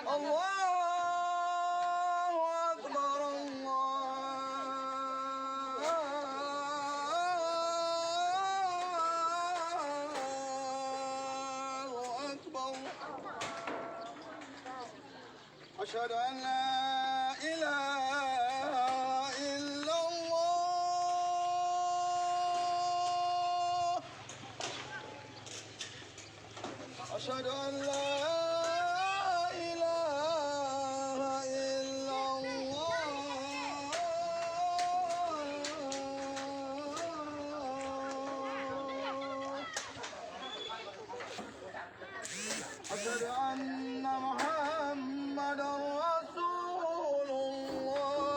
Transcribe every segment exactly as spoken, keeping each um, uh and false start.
الله أكبر، الله أكبر. أشهد أن لا إله إلا الله. أشهد أن لا إله إلا الله. أشهد أن محمدا رسول الله.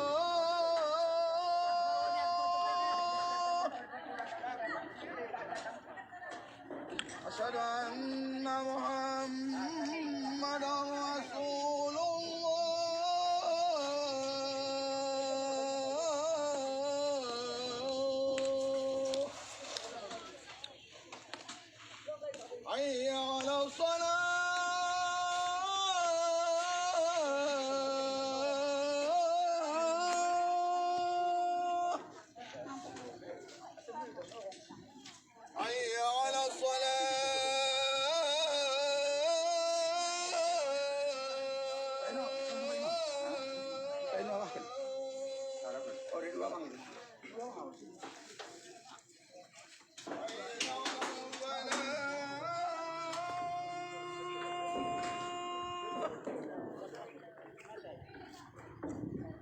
أشهد أن محمدا رسول الله. حي على الصلاة. حي على الصلاة.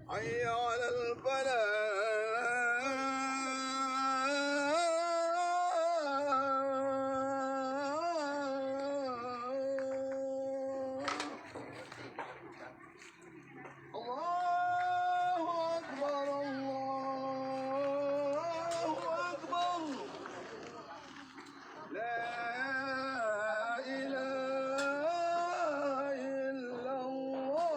حي على الفلاح. الله أكبر، الله أكبر. لا إله إلا الله.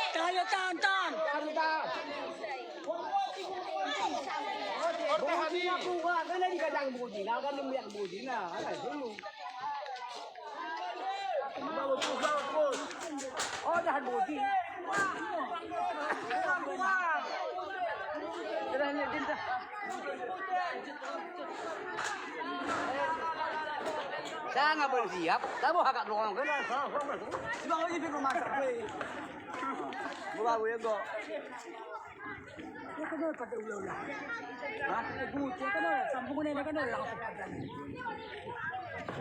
Tahan, tahan, tahan. Tahan, tahan. Berhenti aku, kan, kan tadi kadang berhenti. Nah, kan dia yang berhenti. Nah, kan dulu. Oh, dah berhenti. Dah, dah, dah. Jangan bersiap, tak mau agak dorong ke? Sebab lagi pergi masak. Gua baru ya, gok. Dia kena pada ulah-ulah. Ha? Ibu, dia kena, sambung ni dia kena langsung padan.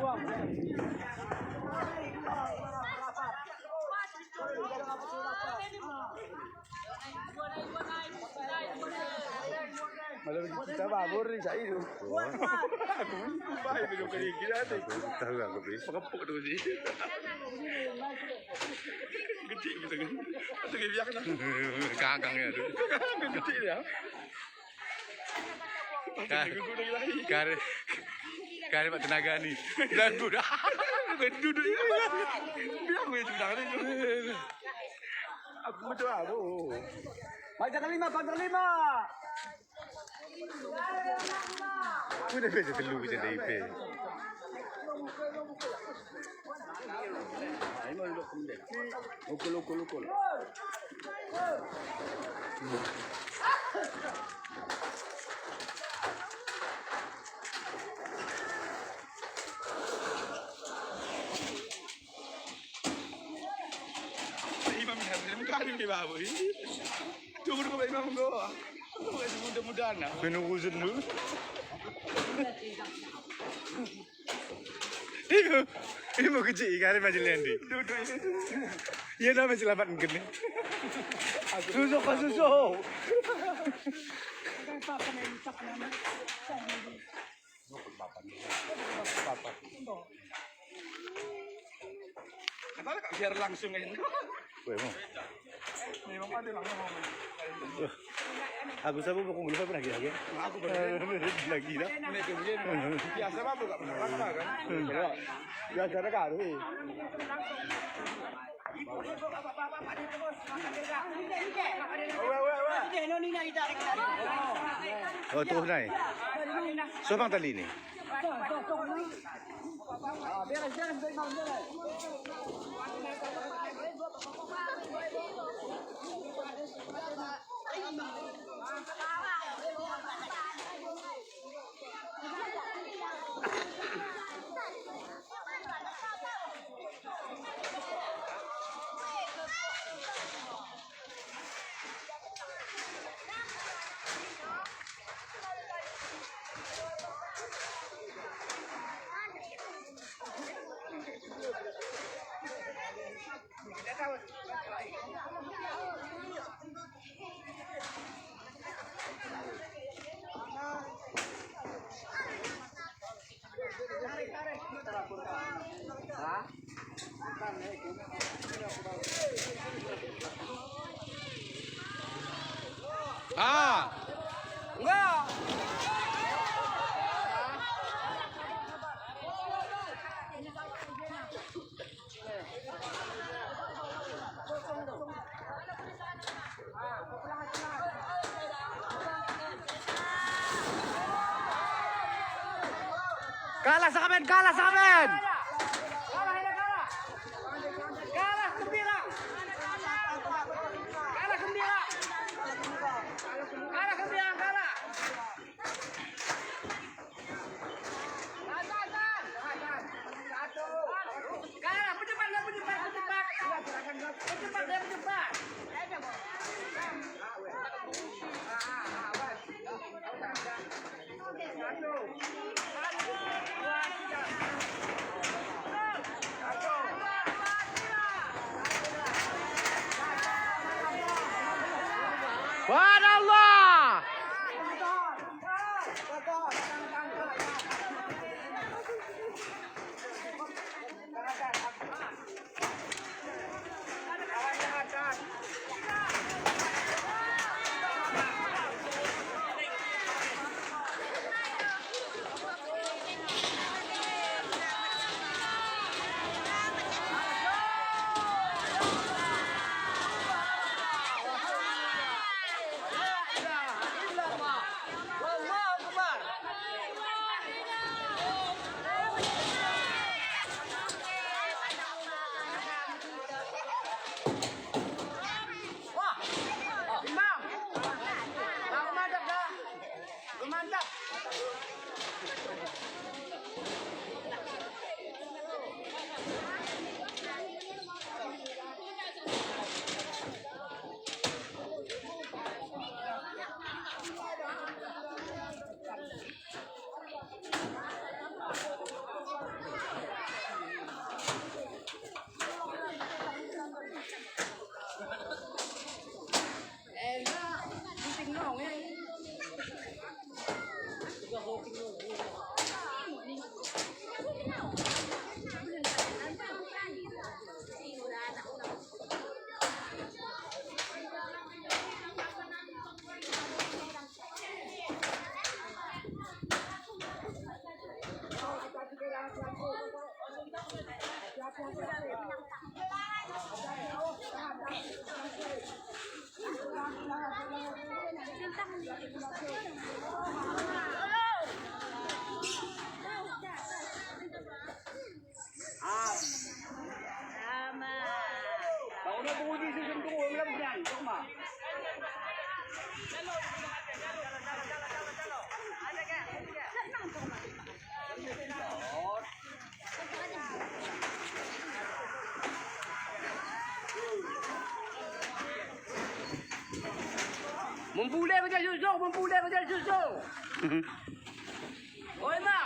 Wah. Malam ni kita babur ni, cak itu. Wah. Aku pun baik tu, kali gila tu. Aku tahu aku beli. Pengepuk tu ni. Gedik gitu kan. Atau dia biar kena. Gagang ya tu. Gedik dia. Kar, kar, kar bak tenaga ni. Lagu dah. Duduk ni. Biar aku yang cedang ni. Aku betul lah tu. Bacaan kelima, bacaan kelima. Pun ada beza telu macam dari Ipe. Ukul, ukul, ukul. Imam dah muka dia di bawah. Tu guru Imam go. Mudah-mudahan lah. Kena uzun dulu. Iyo, iyo kecil ikan macam ni. Duduk. Iya nama selamat mungkin ni. Susah, susah. Biar langsung aja. Weh, mau. Memang ada langsung. Aku sabar buku dulu, pernah lagi, lagi. Aku pernah. Lagi dah. Biasa apa, tak pernah rasa, kan? Biasa dah, kan? Oh, terus naik. Siapa tali ni? Ah. Enggak. Kalah saben, kalah saben. Kalah gembira. Kalah gembira. Kalah gembira, kalah. Subhanallah. Mumpule bajai susu, mumpule bajai susu. Oi, ma.